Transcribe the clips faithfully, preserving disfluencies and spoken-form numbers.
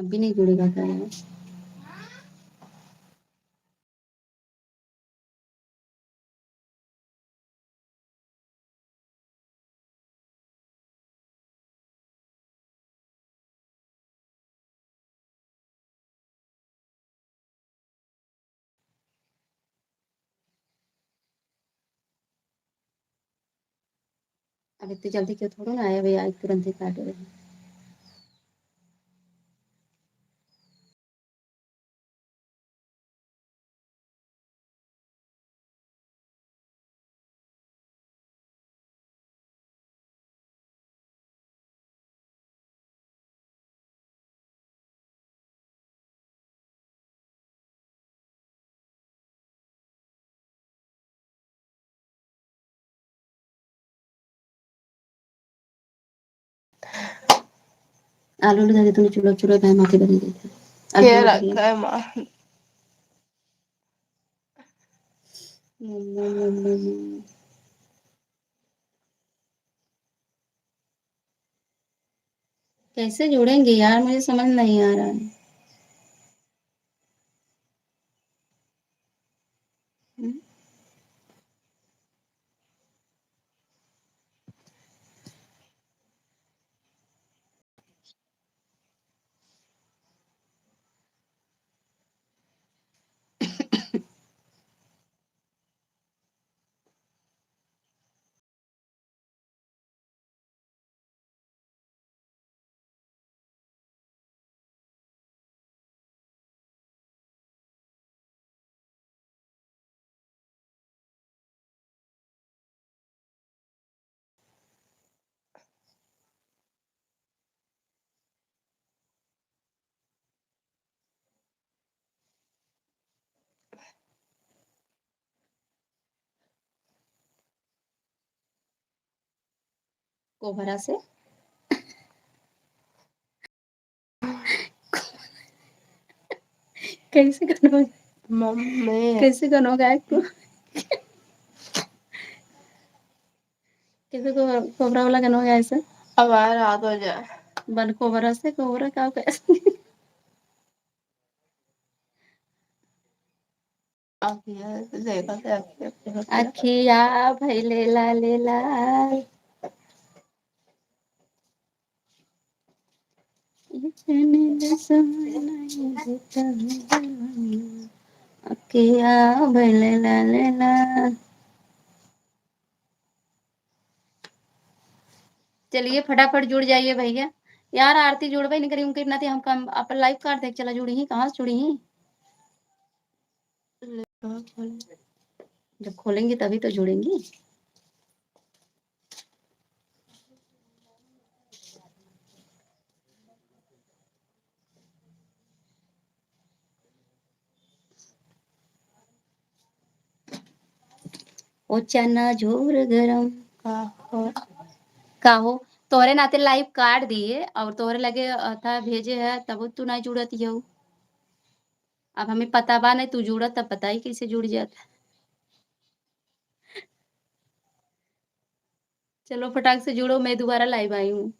अभी नहीं जुड़ेगा क्या? अब इतनी जल्दी क्यों थोड़ो ना आया भैया, आज तुरंत ही काट रहे हैं। आलू ले जाके तूने चूल्हा, चूल्हा पे माथे बनी गई थी। आलू के ले जाके रखा है माँ? कैसे जुड़ेंगे यार, मुझे समझ नहीं आ रहा है। हम्म। कोहरा से। कैसे कनो? मम्मी। कैसे कनो गाय को? कैसे को-, कोबरा वाला कनो गाय से? अब आ रात हो जाए। बन कोबरा से, कोबरा का कैसे? अखिया देखा थे, अखिया पूरा अखिया भइले लाले लाल। इतने समय नहीं बीता है जवानी। अखिया भइले लाले लाल। चलिए, फटाफट जुड़ जाइए भैया। यार, आरती जुड़बे नहीं करी, उनके नाते हम कम, अपन लाइव कार्ड देख चला जुड़ी ही, कहाँ से जुड़ी ही? ले, कहाँ खोले? जब खोलेंगे तभी तो जुड़ेंगी। ओ चना झोर गरम। का हो? का हो? तोहरे नाते लाइव कार्ड दिए और तोहरे लगे, अ, था भेजे है, तब तू ना जुड़त यहू। अब हमें पता बा नहीं, तू जुड़त तब पता ही कैसे जुड़ जाता। चलो फटाक से जुड़ो, मैं दोबारा लाइव आई हूँ।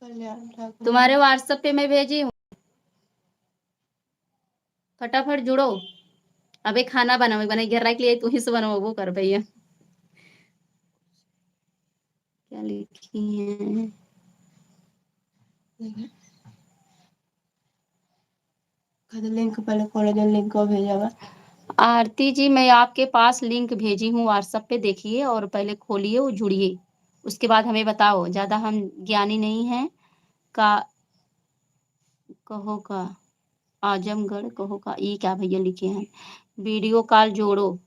कल्याण ठाकुर। तुम्हारे WhatsApp पे मैं भेजी हूँ, फटाफट जुड़ो। अबे खाना बनावे, बने घर रख लिए, तू ही से बनवाबो कर भैया। क्या लिखी है? कद लिंक पहले खोलो, जो लिंक को भेजा बा। आरती जी, मैं आपके पास लिंक भेजी हूँ WhatsApp पे, देखिए और पहले खोलिए और जुड़िए, उसके बाद हमें बताओ। ज़्यादा हम ज्ञानी नहीं हैं। का कहो का, आजमगढ़ कहो का, ये क्या भैया लिखे हैं? वीडियो कॉल जोड़ो।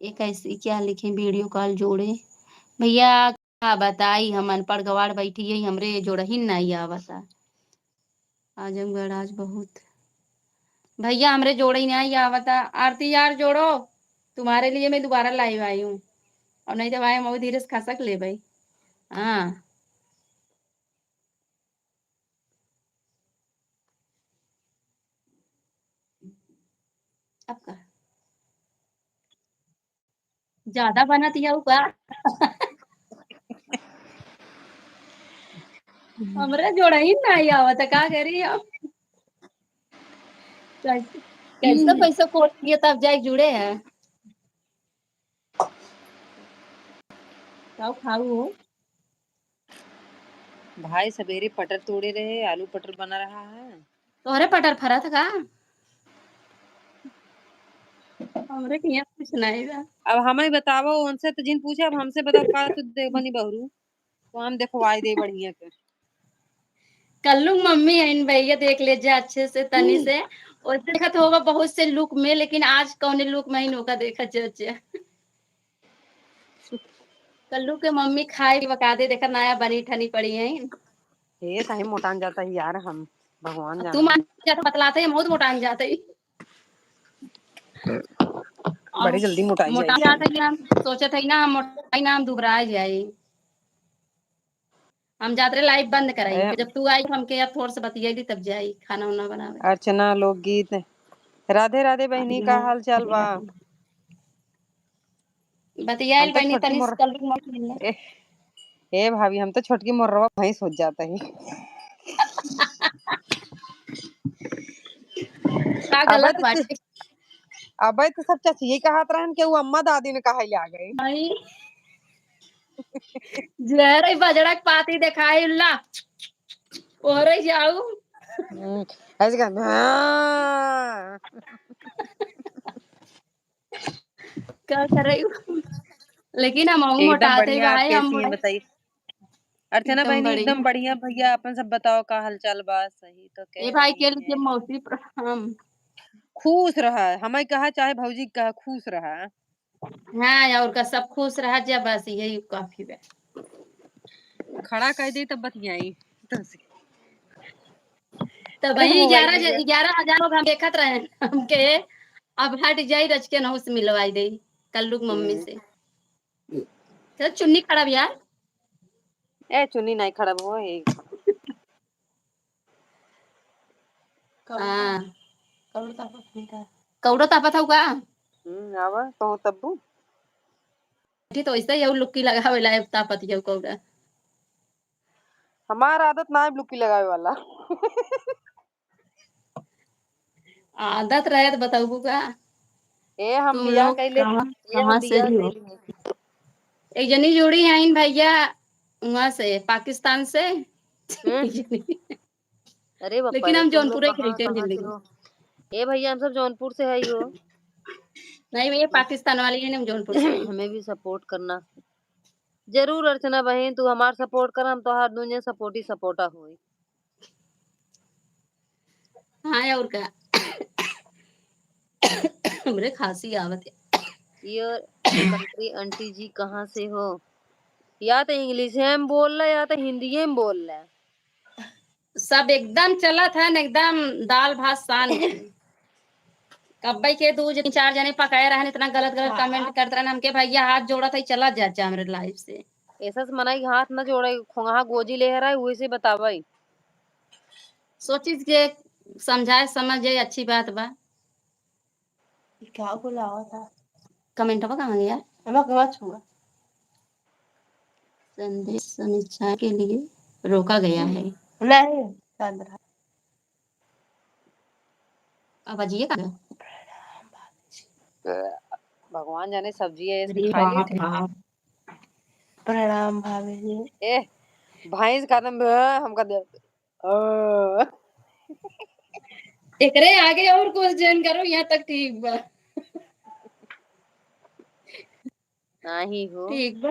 ये कैसे, क्या लिखे, वीडियो कॉल जोड़े? भैया का बताई, हम अनपढ़ गवार बैठी है, हमरे जोड़ही नहीं आवता। आजमगढ़ आज बहुत, भैया हमरे जोड़ही नहीं आवता। आरती यार जोड़ो, तुम्हारे लिए मैं दोबारा लाइव आई हूँ, और नहीं तो भाई हम धीरे से खसक ले भाई। हाँ। अब का? ज्यादा बनत ही हऊ का? हमरे जोड़ही नाहीं आवत, का करी हम? कैसे, कैसे पैसा खोल लिए तब जाए जुड़े हैं। का खाऊ हो? भाई सवेरे पटर तोड़े रहे, आलू पटर बना रहा है। तोहरे पटर फरत का? हमरे के यहाँ कुछ नहीं बा। अब हमें बतावो, उनसे तो जिन पूछे, अब हमसे बताओ का तू दे बनी बहरू, तो हम देखवाई दे बढ़िया के। कल्लू मम्मी है इन भैया, देख ले जा अच्छे से तनी से। वैसे देखत होगा बहुत से लुक में, लेकिन आज कौने लुक में इन ओका देखत जा, जा। कल्लू के मम्मी खाए भी बका दे, देखा नया बनी ठनी पड़ी है। हे, काहे मोटान जाता है यार, हम भगवान अब जाने। तू मान जाता, बतलाते हैं, बहुत मोटान जाता है। बड़ी जल्दी मोटाई मोटान जाई। जाता है, हम सोचत है ना, हम मोटाई ना, हम दुबरा जाई। हम जात रहे लाइव बंद कराई, ए- फिर जब तू आई, हमके अब थोड़ा सा बतियाई दी, तब जाई खाना उना बनावे। अर्चना लोकगीत। राधे राधे बहिनी, का हाल चाल बा? बतियाइल हम तो बनी छोटकी तनी मोर-, कल मौसम में। ए, ए भाभी, हम तो छोटकी मोर्रवा भैंस हो जाता है। का अबे गलत तो बात च-, है? अबे तो सब चचिये कहत रहन कि वो अम्मा दादी ने कहा ले आ गई। भाई, जहर ही बजड़क पाती देखाई उल्ला। ओरे जाऊ। हम्म, ऐसे कर, हाँ। का कर रही हूँ? लेकिन हम अहू एकदम मोटात है बढ़िया, आप भाई, हम कैसी हैं मोटा-, बताइए? अर्चना एकदम बहनी, बढ़िया। एकदम बढ़िया भैया, अपन सब बताओ, का हालचाल बा? सही तो ए कह भाई, रही के लिए हैं। मौसी प्रणाम। खुश रहा, हमें कहा चाहे भौजी कहा, खुश रहा। हाँ, और का, सब खुश रहा जा, बस यही काफी बा। खड़ा कर दे तब बतियाई तुमसे। तब अरे वही मोबाइल ग्यारह ज-, लिया। ग्यारह हजार लोग हम देखत रहे, हमके अब हट जाई, रच के नहुस मिलवाई दे कल्लू के मम्मी हम्म। से। चल चुन्नी खड़ा भी यार। ए, चुन्नी नहीं खड़ा हो, हे। कौड़ा हाँ। कौड़ा तापत नहीं का? कौड़ा तापत हऊ का? हम्म, आवा, कहो तब्बू। ठीक, तो ऐसे ही लुक्की लगावे ला तापत ही कौड़ा। हमार आदत ना है लुक्की लगावे वाला। आदत रहे तो बताऊ का? ए, हम तुम बियाह लोग कैले, कहाँ, ए, हम कहाँ से बियाह भी हो? कैले। एक जनी जुड़ी हैं भैया, वहाँ से, पाकिस्तान से। हम्म। अरे बापा लेकिन रे, हम तुम लोग जौनपुरे के कहाँ, हैं, कहाँ से जिंदगी। हो? ए भैया, हम सब जौनपुर से है ही हो। नहीं भैया, पाकिस्तान वाली है ना, हम जौनपुर से। हमें भी सपोर्ट करना। जरूर अर्चना बहन, तू हमार सपोर्ट कर, हम तोहार दुनिया सपोर्टी सपोर्टा होई। हाँ, और का? हमरे खांसी आवत है। Your country aunty जी कहाँ से हो? या तो इंग्लिश में बोल ले, या तो हिंदी में बोल ले। सब एकदम चलत है न, एकदम दाल भात सान के। कब्बे के दू जन, चार जने पकाए रहन, इतना गलत गलत हाँ। Comment करत रहन हमके, भैया हाथ जोड़त है, चला जा, जा हमरे live से। ऐसा से मनई हाथ न जोड़े, खोंगहा गोजी ले रहा है, वही से बतावे। सोचिस जे समझाए, समझ जाए, अच्छी बात बा। ई का बुलावा था? कमेंटवा कहाँ गया? एमा कहाँ छुआ? संदेश समीक्षा के लिए रोका गया है। नहीं, चंद्रा। अब अजिए का? भगवान जाने सब्जी है, इसके अरे खा बाप लेते हैं। बाप। प्रणाम भाभी जी। ए, भैंस का दम, हमका दे। ओ। एकरे आगे और question करो, यहाँ तक ठीक बा। नाही हो। ठीक बा।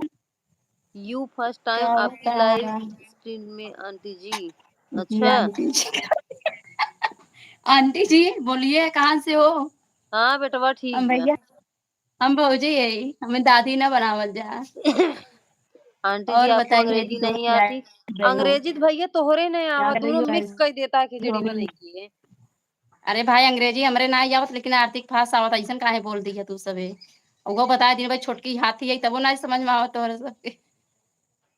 You first time क्या आपकी बता live रहा है? Stream में आंटी जी। जी, अच्छा। आंटी जी। आंटी जी, बोलिए, कहाँ से हो? हाँ, बेटवा, ठीक हम बा। भैया, हम भौजी है, हमें दादी ना बनावल जा। आंटी जी, और आपको बताइए अंग्रेजी जी, नहीं क्या आती? है? अंग्रेजी तो भैया तोहरे नहीं आवा, दोनों mix कर देता है खिचड़ी बनाई के। अरे भाई, अंग्रेजी हमरे ना आवत, लेकिन आरती के पास आवत, ऐसन काहे बोल दी है तू सबे? वो बता दी भाई, छोटकी हाथी है, तबो ना समझ में आवत तोहरे सबके।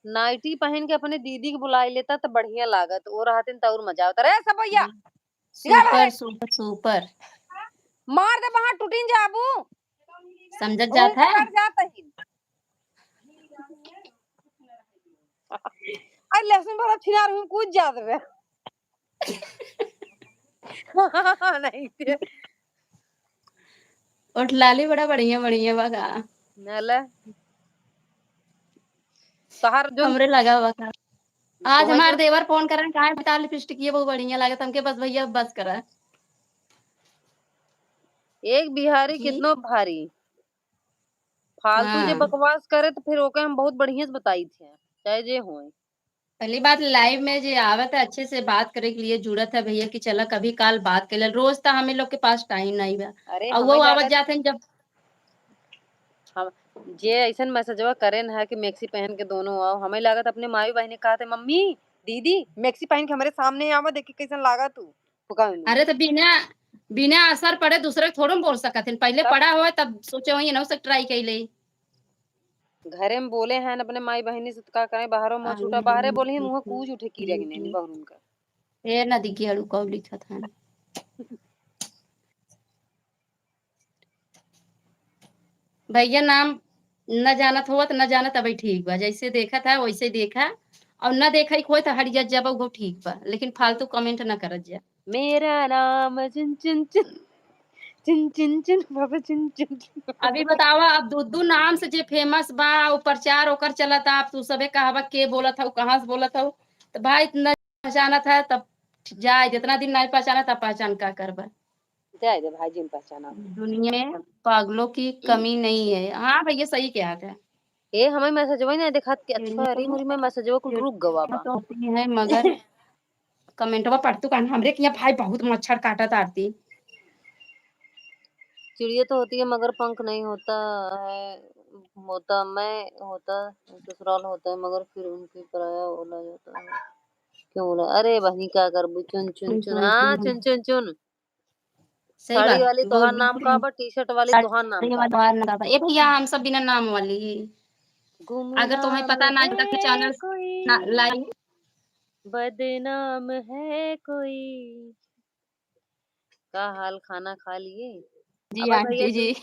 नाइटी पहन के अपने दीदी के बुलाई लेता तो बढ़िया लागत, वो रहतिन तो और मजा आवत। अरे सब भैया, हम्म। Super, super, super। मार दे वहां टूटिन जाबू। समझत जात है। जात ही। अरे लहसुन भरा छिनार हम कूद जात बे। नहीं थे। ओठ लाली बड़ा बढ़िया, बढ़िया बा का। नले। तोहार जो हमरे लगा बा का। आज हमार देवर फोन करन, "काहे बेटा लिपस्टिक ये बहुत बढ़िया लागत हमके, बस भैया बस करा।" एक बिहारी जी। कितनो भारी। फालतू जे हाँ। बकवास करे तो फिर ओके हम बहुत बढ़िया से बताई थे, चाहे जे होए। पहली बात live में जे आवत है अच्छे से बात करे के लिए जुड़त है भैया कि चला कभी काल बात कर ले। रोज तो हमें लोग के पास टाइम नहीं बा। अरे और हमें वो आवत लागत जात है जब हम जे ऐसन मैसेजवा करे न है कि मैक्सी पहन के दोनों आओ, हमें लागत अपने माई बहने कहते, "मम्मी, दीदी, मैक्सी पहन के हमारे सामने आवा, देखी कैसन लागा तू।" फुका में अरे तो बिना बिना असर पड़े दूसरे के थोड़ो बोल सकत हन। पहले तब पड़ा होए तब सोचे वही ना से ट्राई कर ले। घरे में बोले हैं अपने माई बहनी से तो का करें, बाहरो मुँह छूटा, बाहरे बोले ही मुँह कूच उठे कीड़ा के नहीं बहरुन का। ए नदी की अड़ू कौ लिखत है। भैया नाम न जानत होत न जानत अबे ठीक बा, जैसे देखत है वैसे देखा, और न देखा ही कोई तो हट जात जाबा वो ठीक बा, लेकिन फालतू कमेंट न करत जा। मेरा नाम चुन चुन चुन, चुन चुन चुन, बाबा चुन चुन चुन। अभी बतावा, अब दू दू नाम से जे फेमस बा, वो प्रचार ओकर चलत, आप तू सबे कहबा के बोलत हऊ, कहाँ से बोलत हऊ, तो भाई इतना पहचानत है तब जाए, जितना दिन नहीं पहचानत तब पहचान का करबा। जाए दे भाई, जिन पहचाना। दुनिया में पागलों की कमी नहीं है। हाँ भैया, सही कहत है। ए, हमें मैसेजवा नहीं दिखात कि अच्छा, अरे मुरी में मैसेजवा कुल रुक गवा बा। तो होती है, मगर कमेंटवा पढ़तू कान, हमरे किया भाई बहुत मच्छर काटत आरती। चिड़िया तो होती है मगर पंख नहीं होता है, होता मैं होता, ससुराल होता है मगर फिर उनकी पराया बोला जाता है। क्यों बोला? अरे बहनी का करबू, चुन चुन चुन, हाँ चुन चुन चुन। सही साड़ी बात। वाली तोहार नाम का बा, टी-शर्ट वाली तोहार नाम का बा। ए भैया, हम सब बिना नाम वाली। अगर तुम्हें पता ना है तो चैनल कोई ना लाइव। बदनाम है कोई। का हाल, खाना खा लिए? जी अब भैया आंटी जी।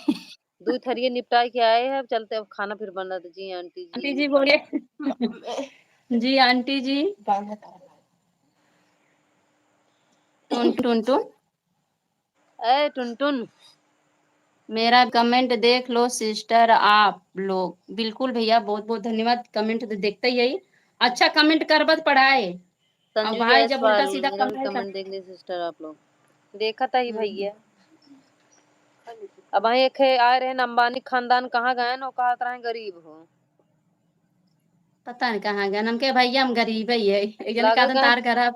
दू थरिये निपटाए के आए हैं, अब चलते, अब खाना फिर बनत। जी आंटी जी। आंटी जी बोलिए। जी आंटी जी। टुन टुन टुन। ए टुनटुन। मेरा कमेंट देख लो सिस्टर आप लोग। बिल्कुल भैया, बहुत बहुत धन्यवाद। कमेंट तो देखते ही है, अच्छा कमेंट करबत पढ़ाए। संजू भाई जब उल्टा जायसवाल, सीधा मेरा भी कमेंट कमेंट देख ली सिस्टर आप लोग। देखत ही भैया। अब वहीं एक है आए रहे अंबानी खानदान, कहाँ गए न, कहत रहे गरीब हो। पता नहीं कहाँ गए, हमके भैया हम गरीब ही है। एक जने लागत कहत तार घर।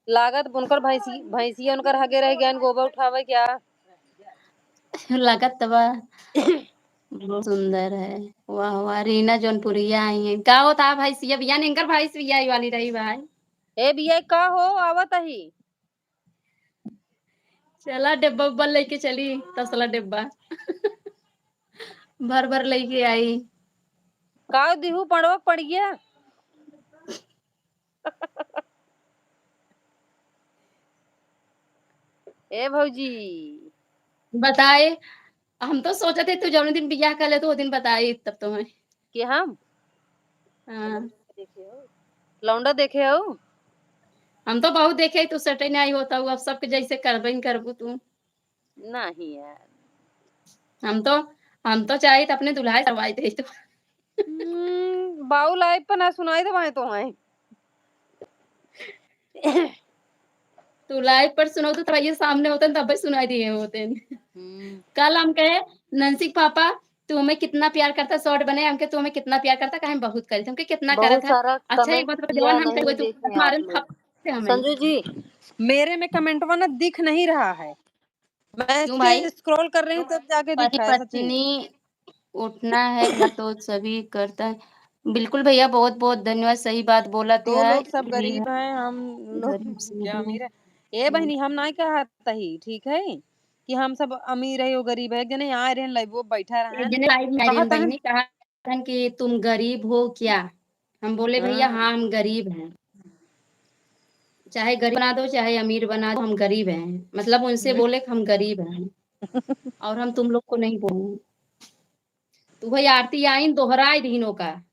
लागत उनकर भैंसी, भैंसिया उनकर हगे रह गए, गोबर उठावे क्या? लागत बा। बहुत सुंदर है। वाह, वाह, रीना जौनपुरिया आई हैं। का होता है भैंसिया बिया ने, इनकर भैंस बिया आई वाली रही भाई। ए बिया का हो, आवत ही। चला डिब्बा उब्बा लेके चली, तसला डिब्बा। भर भर लेके आई। का दिहू पड़वा पड़िया? ए भौजी। बताए, हम तो सोचत है तू जौन दिन बियाह कर ले तो वो दिन बताई तब तो है। कि हम? हाँ। लौंडा देखे हो? हम तो बहुत देखे, तू सटे नहीं होता हूँ, अब सबके जैसे करबे ही करबू तू। नहीं यार। हम तो, हम तो चाहे तो अपने दुल्हा करवाई दे तो। हम्म, बाऊ लाइव पर ना सुनाई दे भाई तो हैं। तू लाइव पर सुनाओ तो तब ये सामने होते हैं, तब भी सुनाई दिए होते हैं। हम्म। कल हम कहे, "नंसी के पापा, तू हमें कितना प्यार करता?" शॉर्ट बने, हमके, "तू हमें कितना प्यार करता?" कहे, "हम बहुत करते।" हमके कितना बहुत करत है? सारा अच्छा, एक कमेंट बात बता, किया जवान हम नहीं कहे, तू देखे मारे आप लोग। खपते हमें। संजू जी, मेरे में कमेंटवा ना दिख नहीं रहा है। मैं क्यों भाई? स्क्रॉल कर रही हूँ तब जाके दिख रहा है, सच्ची। पत्नी उठना है तो सभी करता है। बिल्कुल भैया, बहुत बहुत धन्यवाद, सही बात बोला तो है। लोग सब गरीब हैं, हम लोग क्या अमीर है? ए बहनी, हम ना कहत ही, ठीक है, कि हम सब अमीर है, वो गरीब है। एक जने आए रहे, लाइव वो बैठा रहे, एक जने लाइव में आए रहे, बहनी कहा कि तुम गरीब हो क्या? हम बोले, "भैया, हाँ। हाँ, हम गरीब हैं। चाहे गरीब बना दो, चाहे अमीर बना दो, हम गरीब हैं।" मतलब उनसे बोले कि हम गरीब हैं। और हम तुम लोग को नहीं बोलेंगे। उहे आरती आइन दोहराइ दिहिन ओका,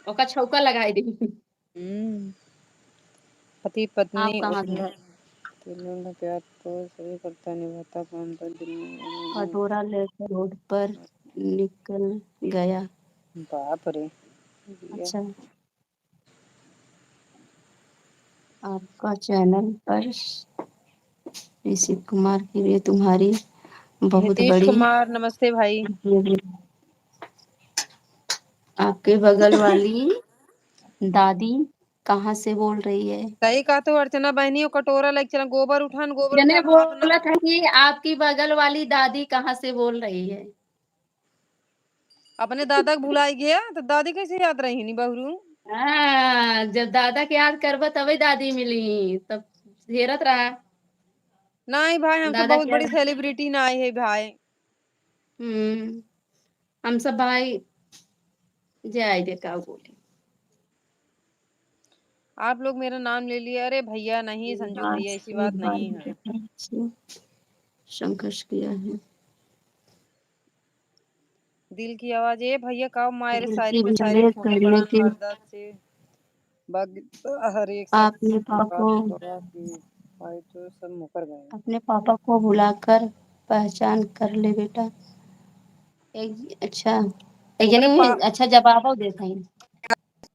ओका छौका लगाइ दिहिन। हम्म। पति पत्नी आप कहाँ उठना, गए? तीनों का प्यार तो सभी करता निभाता, कौन तो दिल में कटोरा लेकर रोड पर निकल गया। बाप रे। अच्छा। आपका चैनल पर नितीश कुमार के लिए तुम्हारी बहुत नीतीश बड़ी कुमार, नमस्ते भाई। आपके बगल वाली दादी कहाँ से बोल रही है? सही कहा तो अर्चना बहनी, वो कटोरा लेके चला, गोबर उठान, गोबर जने उठान, हाथ ना बोलत है कि आपकी बगल वाली दादी कहाँ से बोल रही है? अपने दादा के भुलाई गया, तो दादी कैसे याद रही नी बहरू? हाँ, जब दादा के याद करबा तबे दादी मिली, तब हेरत रहा। नहीं भाई, हम तो दादा बहुत के बड़ी याद celebrity ना आए है भाई। हम्म, हम सब भाई जे आई दे का बोले। आप लोग मेरा नाम ले लिए। अरे भैया नहीं संजू भैया, ऐसी बात नहीं है। संघर्ष किया है। दिल की आवाज, ए भैया का मारे शायरी पे शायरी करने के बग हर एक आपने पापा को, भाई तो सब मुकर गए। अपने पापा को बुलाकर पहचान कर ले बेटा। एक, अच्छा, एक जने पा- अच्छा जवाब देते हैं।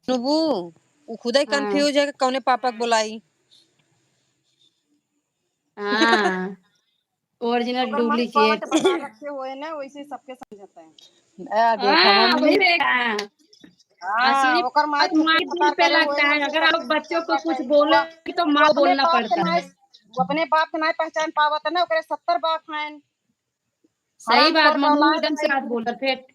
नुबू, उ खुदे हाँ। Confuse है कि कौने पापा के बुलाई। हाँ। Original ओकर माई duplicate। बाबा के बता रखे हुए ना, वैसे सबके समझता है। आ, देखा हाँ, मम्मी। वही देखा। हाँ, असली ओकर माई बात माई दिल पे लगता है। अगर आप बच्चों को कुछ बोले तो माँ बोलना पड़ता है। अपने बाप के नाई पहचान पावत है ना, ओकरे सत्तर बाप हैं। सही बात, मम्मी एकदम सही बात बोल, perfect।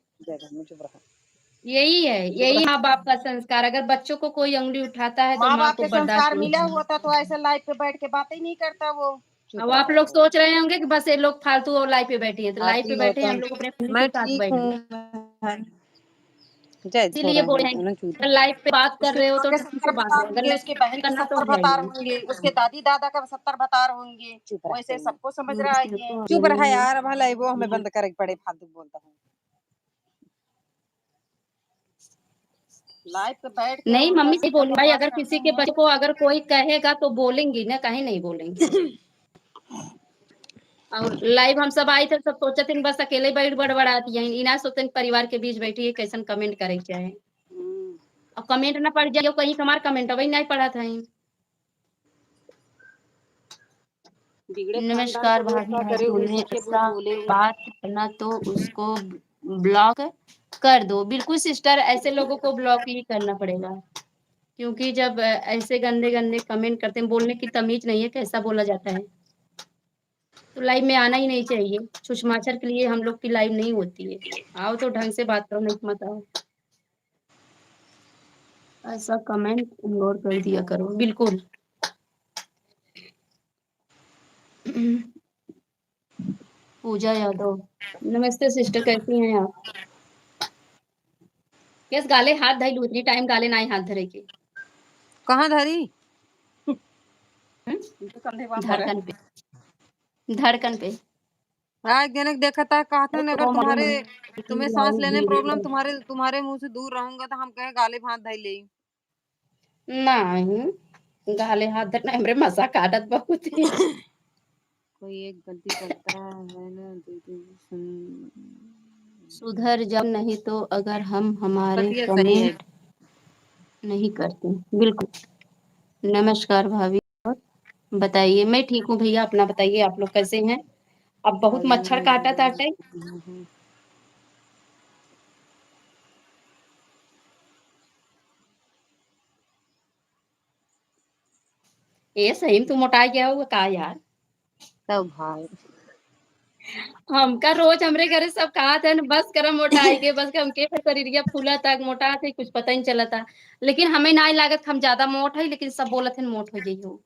यही है, यही माँ बाप का संस्कार। अगर बच्चों को कोई उंगली उठाता है तो माँ बाप को बर्दाश्त नहीं होता। माँ बाप के संस्कार मिला होता तो ऐसे live पे बैठ के बातें नहीं करता वो। अब आप लोग सोच रहे होंगे कि बस ये लोग फालतू और live पे बैठी है, तो live पे बैठे हैं, हम लोग अपने family के साथ बैठे हैं। इसीलिए बोल रहे हैं कि अगर live पे बात कर रहे हो तो ठीक से बात करो, अगर नहीं करना तो है ही नहीं। उसके बहन के सत्तर भतार होंगे, उसके दादी दादा का सत्तर भतार होंगे, वैसे सबको समझ रहा है ये। चुप रहा यार, अब live वो हमें बंद करे के पड़े, फालतू बोलता हूँ। Live पे बैठ के नहीं, मम्मी सही बोली भाई, अगर किसी के बच्चे को अगर कोई कहेगा तो बोलेंगी ना, काहे नहीं बोलेंगी? और live हम सब आई थे, सब सोचत हैं बस अकेले बैठ बड़बड़ाती हैं, ई ना सोचते हैं परिवार के बीच बैठी है, कैसन comment करे के चाहे। हम्म। और comment ना पढ़ जाइयो, कहीं हमार comment अबे नहीं पढ़त है। नमस्कार भाभी, तूने ऐसा बात करना तो उसको block कर दो। बिल्कुल sister, ऐसे लोगों को block ही करना पड़ेगा, क्योंकि जब, अ, ऐसे गंदे गंदे comment करते हैं, बोलने की तमीज नहीं है, कैसा बोला जाता है। तो live में आना ही नहीं चाहिए, छुछमाछर के लिए हम लोग की live नहीं होती है। आओ तो ढंग से बात करो, नहीं मत आओ। ऐसा comment ignore कर दिया करो, बिल्कुल। पूजा यादव, नमस्ते sister, कैसी हैं आप? केस गाले हाथ धइलू, इतनी time गाले नाई हाथ धरे के। कहाँ धरी? हम्म? धड़कन पे, धड़कन पे। आज जनक देखा था, कहते हैं, अगर तुम्हारे, तुम्हें सांस लेने problem, तुम्हारे, तुम्हारे मुंह से दूर रहूंगा तो हम कहे गाले भात धई ले। नहीं, गाले हाथ धरना, हमरे मजा काटत बहुत ही। कोई एक गलती करता है ना, दीदी, सुन। सुधर जाओ, नहीं तो अगर हम हमारे comment नहीं करते। बिल्कुल। नमस्कार भाभी, और बताइए। मैं ठीक हूँ भैया, अपना बताइए, आप लोग कैसे हैं? अब बहुत मच्छर काटा ताटे। ए सही में तू मोटाइ गया हुआ का यार? तब भाई। हमका रोज हमरे घरे सब कहत हैं, "बस करा मोटाइ के, बस करा, हमके शरीरिया फूला तक मोटा थे, कुछ पता ही नहीं चला था।" लेकिन हमें नाई लागत हम ज्यादा मोट है, लेकिन सब बोलत हैं मोट हो गई हो।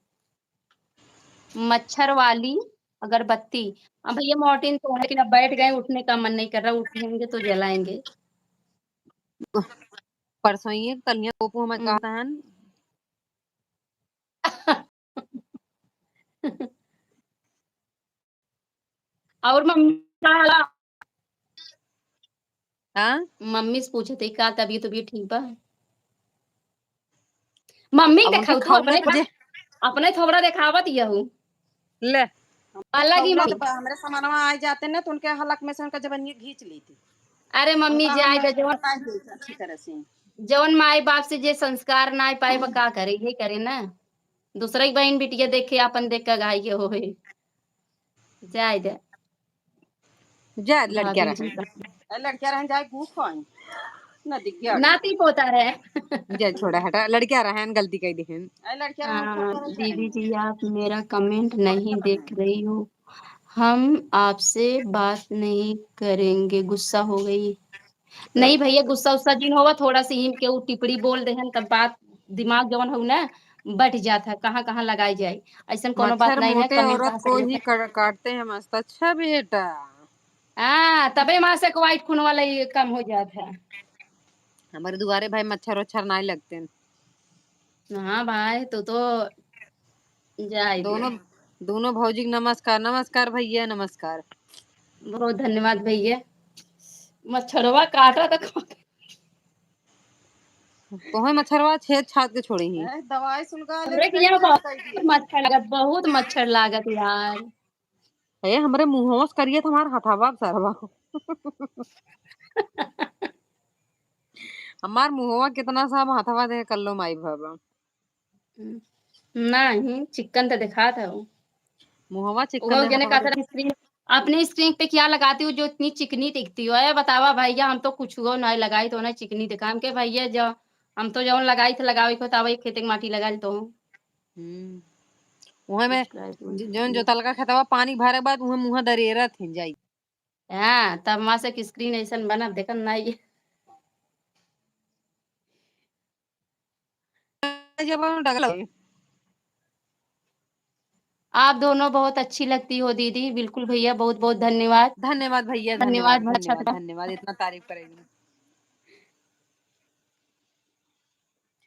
मच्छर वाली अगरबत्ती। अब भैया मोटिन तो है, लेकिन अब बैठ गए, उठने का मन नहीं कर रहा, उठेंगे तो जलाएंगे। परसों ही एक तलिया पोपो हमें कहत हैं। और मम्मी का हाल? हाँ? मम्मी से पूछत ही, का तबीयत, तबीयत ठीक बा? मम्मी अब उनके देखऊ तो खबर अपने, जे अपने थोबड़ा देखावत यहू। ले। अलग ही थोबड़ा मम्मी। तो बा, हमरे समानवा आ जाते ना, तो उनके हलक में से उनका जबनिया खींच लेती। अरे मम्मी, उनका जाए हम दे, जवन, बता देते अच्छी तरह से। जवन माई बाप से जे संस्कार ना पाए, वो का करे, ये करे ना। दूसरा की बहन बिटिया देखे, अपन देख के घाई के होए। जाए दे। जा, लड़किया भाभी रहे। जी का। ए, लड़किया रहन जाए, भूख होई। ना दिख गया। नाती पोता रहे। जा, छोड़ा, हटा, लड़किया रहन, गलती कई दिहन। ए, लड़किया रहन, हाँ, छोटा रहे, दीदी जी, आप मेरा कमेंट नहीं देख रही हो, हम आपसे बात नहीं करेंगे, गुस्सा हो गई। नहीं भैया, गुस्सा उस्सा जिन होवा, थोड़ा सा हिम के ऊ टिप्पणी बोल देहन, तब बात दिमाग जवन हउ ना, बट जात है, कहाँ कहाँ लगाई जाए। ऐसन कोनो बात मच्छर नहीं है, मोटे कमेंट औरत कहाँ से को ही लेकर कर-, काटते हैं मस्त। अच्छा बेटा। हाँ, तबे माँ से वाइट खून वाला ये कम हो जात है। हमारे दुआरे भाई मच्छर वच्छर नहीं लगते हैं। हाँ भाई, तू तो जाए दे। दोनों, दोनों भौजी के नमस्कार। नमस्कार भैया, नमस्कार। बहुत धन्यवाद भैया। मच्छरवा काटा तो तोहे मच्छरवा छेद छाद के छोड़ी ही। ए, दवाई सुलगा ले, हमरे के यहाँ बहुत मच्छर लागत, बहुत मच्छर लागत यार। ए, हमरे मुंहवा से करिए तो हमार हथवा सरवा। हमार मुंहवा कितना सा हथवा दे कर लो माई बाबा। हम्म, नहीं, चिक्कन तो दिखात है वो। मुहवा चिक्कन वो है, कहने हथवा का दे- तरह screen, अपने screen पे क्या लगाती हो जो इतनी चिकनी दिखती हो? ए, बतावा भैया, हम तो कुछ वो नहीं लगाई, तो ना चिकनी दिखा। हम के भैया, जो हम तो जौन लगाई थे, लगावे के होता, वही खेते के माटी लगा लेते हो। हम्म, वहाँ में subscribe ज-, जौन जो तलका खेतवा पानी भरे के बाद, वहाँ मुँह दरेरत हिन जाई। हाँ, तब माँ से screen ऐसन बनत, देखन नहीं। जब हम डगल आप दोनों बहुत अच्छी लगती हो दीदी। बिल्कुल भैया, बहुत बहुत धन्यवाद। धन्यवाद भैया, धन्यवाद, धन्यवाद, अच्छा धन्यवाद, था। धन्यवाद, इतना तारीफ करेगी।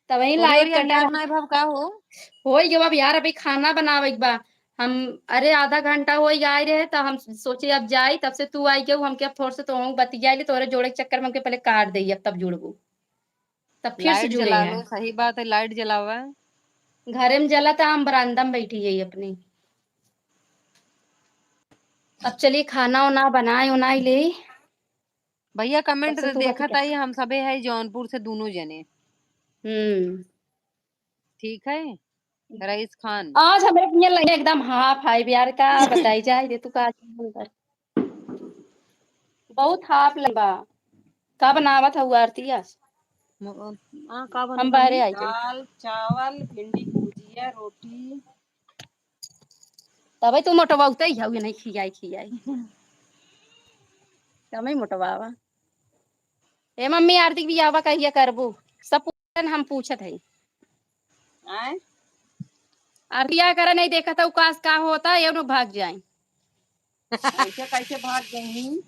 तब वही और light यार, कटा यार, रहा। नहीं भाव का हो? होई गयो अब यार, अभी खाना बनावे के बा। हम, अरे, आधा घंटा होई आए रहे, तो हम सोचे अब जाई, तब से तू आई गयो, हमके अब थोड़े से तो हम बतिया ले, तोरे जोड़े के चक्कर में हमके पहले काट देई, अब तब जुड़बू। तब फिर से light जुड़े जला हैं। लो, सही बात है, light जलावा। घरे में जला था, हम बरामदा में बैठी है अपनी। अब चलिए खाना उना बनाए उनाए ले। भैया comment तब से से तू देखत बतिया। आई, हम सबे है जौनपुर से दोनों जने। हम्म। ठीक है, रईस खान। आज हमरे किया लगे एकदम हाफ है यार, का बताई जाए दे तू का। बहुत हाफ लंबा। का बनावत हऊ आरती आज? म-, आ, का हम बनल बाहरे है? आई थे। दाल, चावल, भिंडी की भुजिया, रोटी। तबे तू मोटवाउते ही हऊ, नहीं खियाई, खियाई। तबे मोटवावा। ए मम्मी, आरती के बियाहवा कहिया करबू? सब पूछन हम पूछत हई। आय? आरती बियाह करे नहीं देखत हऊ, कास का होता, एवनो भाग जाए। कैसे, कैसे भाग गई?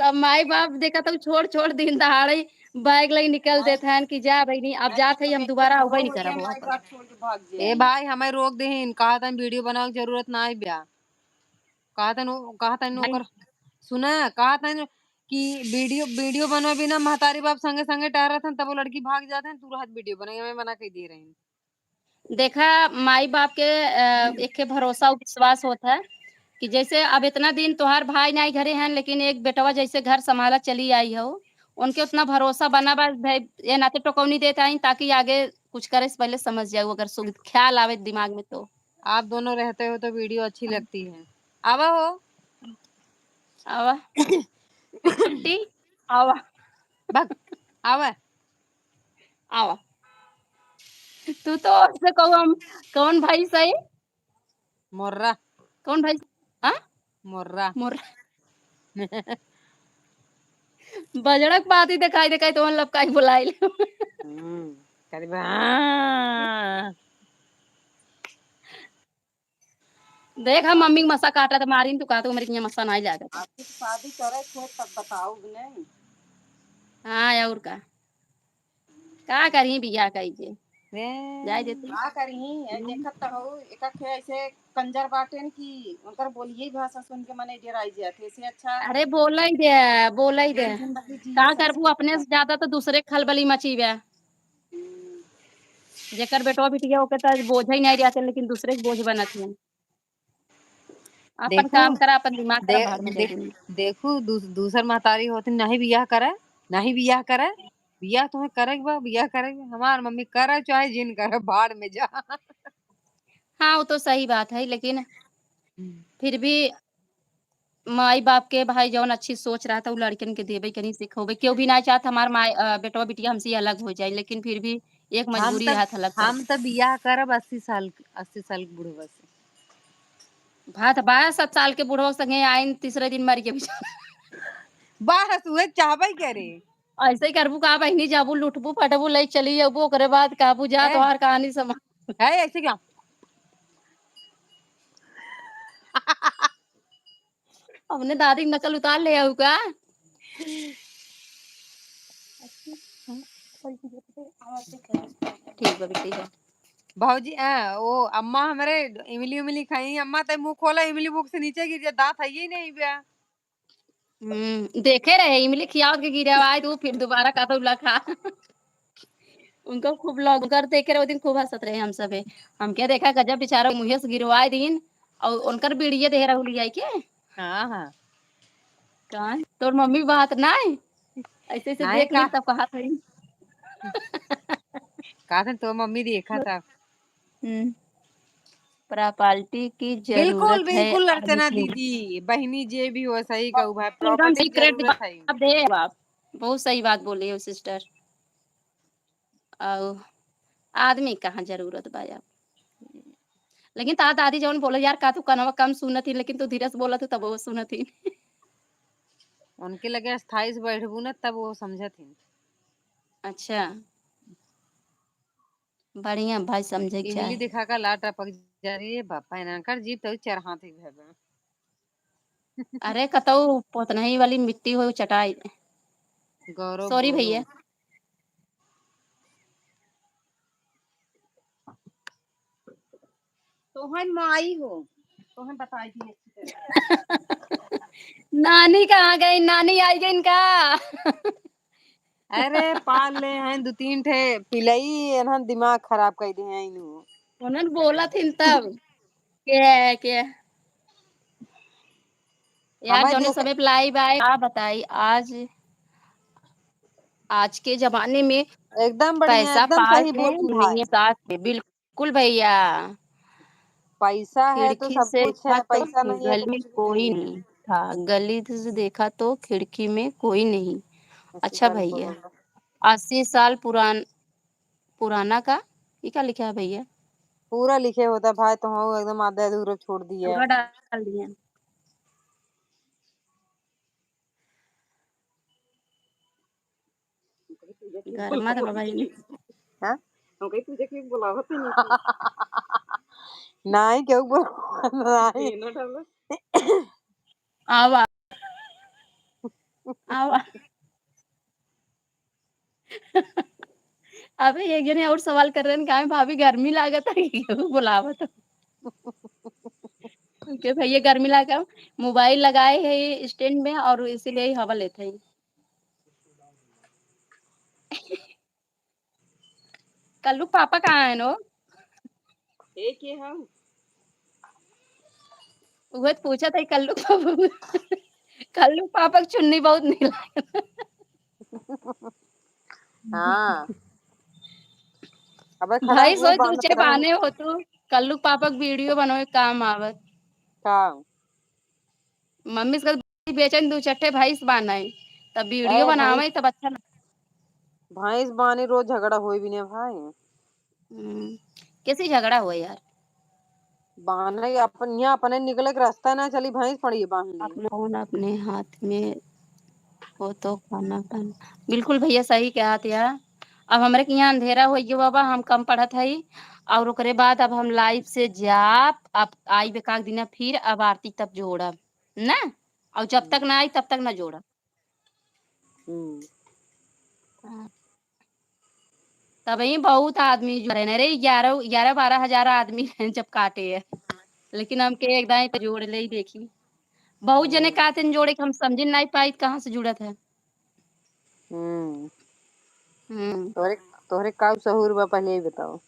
सब माई बाप देखत हऊ, छोड़, छोड़ दिन दहाड़े bag लई निकल देत हन कि जा बहिनी, अब जात हई, हम दोबारा अउबे नहीं करब। माई बाप छोड़ के भाग जाए। ए भाई, हमें रोक देहिन, कहा तन video बनावे के जरूरत ना है ब्या। कहा तन, कहा तन भाई। ओकर, सुना, कहा तन कि video, video बनवे बिना महतारी बाप संगे संगे टहरत हन, तब वो लड़की भाग जात हन, तू रहत video बनाई, हमें मना कई दे रही। देखा, माई बाप के, अ, एक के भरोसा और विश्वास होत है कि जैसे अब इतना दिन तोहार भाई नाई घरे हैं, लेकिन एक बेटवा जैसे घर संभाला चली आई हो, उनके उतना भरोसा बना बा, भाई, ये नाते टोकौनी देत आई ताकि आगे कुछ करे से पहले समझ जाऊ, अगर सुविध-, ख्याल आवे दिमाग में तो। आप दोनों रहते हो तो video अच्छी लगती है। आवा हो। आवा। छुट्टी? आवा। बक, आवा। आवा। तू तो ऐसे कहो हम, कौन भाई सही? मोर्रा। कौन भाई? हाँ? मोर्रा। मोर्रा। बजड़क बात ही दिखाई, दिखाई तो लपकाई बुलाई ले। हम्म, करी बा, हाँ। देख, हम मम्मी के मसा काटा त मारिन, तू कहत हमरे किया मसा नाई लागत। आपकी शादी करे थे तब बताओ नहीं। हाँ, और का? का करी बियाह कई के? जाए देती। का करी, ए, देखत त हऊ, एका खे ऐसे कंजर बाटेन कि उनकर बोलिए भाषा सुन के मने डेराई जात है। ऐसे अच्छा अरे बोलई दे, बोलई दे। जिंदगी जी का सकते करबू, अपने से ज्यादा तो दूसरे के खलबली मचीबे। हम्म। जेकर बेटवा बिटिया ओके त बोझ ही नहीं रहते, लेकिन दूसरे के बोझ बनत है। अपन देखू, काम करा, अपन दिमाग करा, दे-, भाड़ में दे दे-, दुनिया। देखू, दू-, दूसर महतारी होती, "नहीं बियाह करे, नहीं बियाह करे, बियाह तुम्हें करे के बा, बियाह करे के बा।" हमार मम्मी करे चाहे जिन करे, भाड़ में जा। हाँ, वो तो सही बात है, लेकिन हम्म। फिर भी माई बाप के भाई जौन अच्छी सोच रहता, उ लड़कन के देबे के नहीं सिखौबे। केहू भी ना चाहत हमार माई, अ, बेटवा बिटिया हमसे अलग हो जाए, लेकिन फिर भी एक हम मजबूरी त, रहत अलग हम करे। त बियाह करब अस्सी साल, अस्सी साल के बुढ़वा से। भात बारह सात साल के बुढ़वा संगे आइन, तीसरे दिन मर गए बेचारा। बस उहे चाहबे करे। ऐसे ही करबू का बहिनी, जाबू लुटबू फटबू, ले चली अबू, ओकरे बाद कहबू जा ए। तोहार कहानी समाप्त। है ऐसे क्या? अपने दादी की नकल उतार ले आऊ का? ठीक बा बेटी, जा। भौजी, आ, ओ अम्मा हमरे इमली उमली खाई, अम्मा ते मुंह खोला, इमली मुख से नीचे गिर जाए, दांत है ही नहीं बा। हम्म, देखे रहे इमली खियावत के गिरवाए, तो फिर दोबारा का तो लखा। उनको खूब लॉगर देखे रहे, वो दिन खूब हंसत रहे हम सबे। हम क्या देखा, गजब बेचारा मुँहे से गिरवाए दिन, और उनकर बीड़िए दे रहुली आई के। हाँ, हाँ। कहाँ? तोर मम्मी बात नाई? ऐसे ऐसे नाई देख ली का? तब कहा था। कहा था, "तोर मम्मी देखा था।" हम्म। प्रॉपर्टी की बिल्कुल, जरूरत है बिल्कुल, अर्चना आदमी। दीदी, बहिनी जे भी हो, सही कहू भाई, एकदम प्रॉपर्टी सीक्रेट जरूरत है। बात दे बाप। बहुत सही बात बोली हो सिस्टर। और आदमी कहाँ जरूरत बा अब? लेकिन ता दादी जौन बोले यार, का तू कनवा कम सुनत ही, लेकिन तू धीरे से बोलत हो तब वो सुनत ही। उनके लगे स्थायी से बैठबू न तब वो समझत ही। अच्छा, बढ़िया भाई, समझे के इमली चाही। देखा का लार टपक जा रही है बापा, इनकर जीभ तो चार हाथ ही भय बा। अरे कतऊ पोतनही वाली मिट्टी हो चटाई। गौरव सॉरी बोलो। भैया। तोहन माई हो, तोहन बताई दी अच्छी तरह। नानी कहाँ गई? नानी आई गई इनका। अरे पाल ले हैं दो तीन ठे पिलई, एनहन दिमाग खराब कर दे हैं इनू। उन्हन बोलत हिन तब। के, के? यार, हमारे जौने देख समय पे लाइव आए, का बताई, आज, आज के जमाने में एकदम बढ़िया, पैसा एकदम सही पास है, बोल भाई। दुनिया साथ में, बिल्कुल भैया। पैसा है तो खिड़की सब से कुछ देखा है, तो पैसा नहीं है गली तो में कुछ भी कोई नहीं है। नहीं था, गली से देखा तो खिड़की में कोई नहीं। अच्छा अच्छा, भैया, बोलो। अस्सी साल पुरान-, पुराना का, ये क्या लिखा है भैया? पूरा लिखे होता भाई, तो हम एकदम आधा अधूरा छोड़ दिया। पूरा डाल दिया। घर मत बाबा जी। हाँ? हम कहीं पूजा के बुलावत ही नहीं। नहीं, क्यों बुलावत नहीं? ये ना डालो। आवा। आवा। अबे, एक जने और सवाल कर रहे हैं, "काहे भाभी, गर्मी लागत है कि केहू बुलावत हो?" उनके भैया गर्मी लागा, मोबाइल लगाए है स्टैंड में और इसीलिए हवा लेते हैं। कल्लू पापा कहाँ हैं नो? ए, के हम? उहे तो पूछा था, कल्लू पापा, कल्लू पापा के चुन्नी बहुत नीला है। हाँ। अबे खड़ा भाई, हुए सोच, तू बांध चाहे कर। बाने हो तू, कल्लू पापा के वीडियो बनावे काम आवत। का? मम्मी से कहत, "बेचन दू चट्टे भैंस बान्हे, तब वीडियो ए, बनावे, भैंस, तब अच्छा लगे।" भैंस बानी रोज झगड़ा होई बिने भाई। हम्म, कैसी झगड़ा हुआ यार? बान्हे अपन, यहाँ अपने निकले के रास्ता ना चली, भैंस पड़ी है बांध ली। अपना कौन अपने हाथ में हो तो खाना खाना। बिल्कुल भैया, सही कहत या। अब हमरे के यहाँ अंधेरा हो गया बाबा, हम कम पढ़त हई और ओकरे बाद अब हम लाइव से जाब, अब आई बेकाक दिना फिर अब आरती तब जोड़ब ना, और जब तक हम्म। ना आई तब तक ना जोड़ब। हम्म। हाँ। तबही बहुत आदमी जुड़े न रे, ग्यारह, ग्यारह बारह हजार आदमी हैं जब काटे है, लेकिन हमके एक दाई पे जोड़ ले ही देखी। बहुत जने हम्म। काटे न जोड़े के हम समझिन नहीं पाई कहाँ से जुड़त है। हम्म। हम्म। तोहरे, तोहरे काऊ सहूर बा, पहले ही बताओ।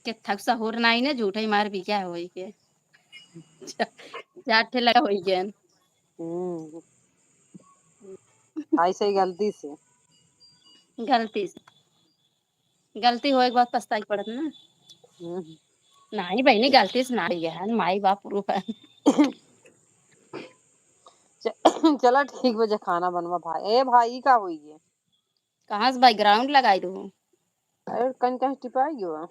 के थक सहूर नहीं ना, झूठे मार भी क्या होई के। चार ठे लगा होई गए। हम्म। ऐसे ही गलती से। गलती से। गलती होए के बाद पछताई पड़त ना। हम्म। नहीं बहिनी, गलती से ना होई है, माई बाप रूप है। च-, चला ठीक बा, जा खाना बनवा भाई। ए भाई, ई का होई है? कहाँ से बैकग्राउंड लगाई दू? अरे, कहीं, कहीं टिपाई गयो बा।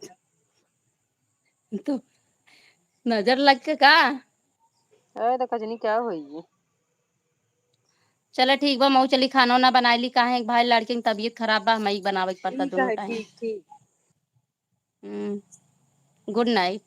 तो नजर लग के का? अरे, तो कजनी क्या होई है? चला ठीक बा, मऊ चली खाना वाना बनाई ली, काहे कि भाई लड़के की तबीयत खराब बा, हमें ही बनावे के पड़ता ठीक दोनों है, टाइम। ठीक, ठीक। हम्म, गुड नाइट।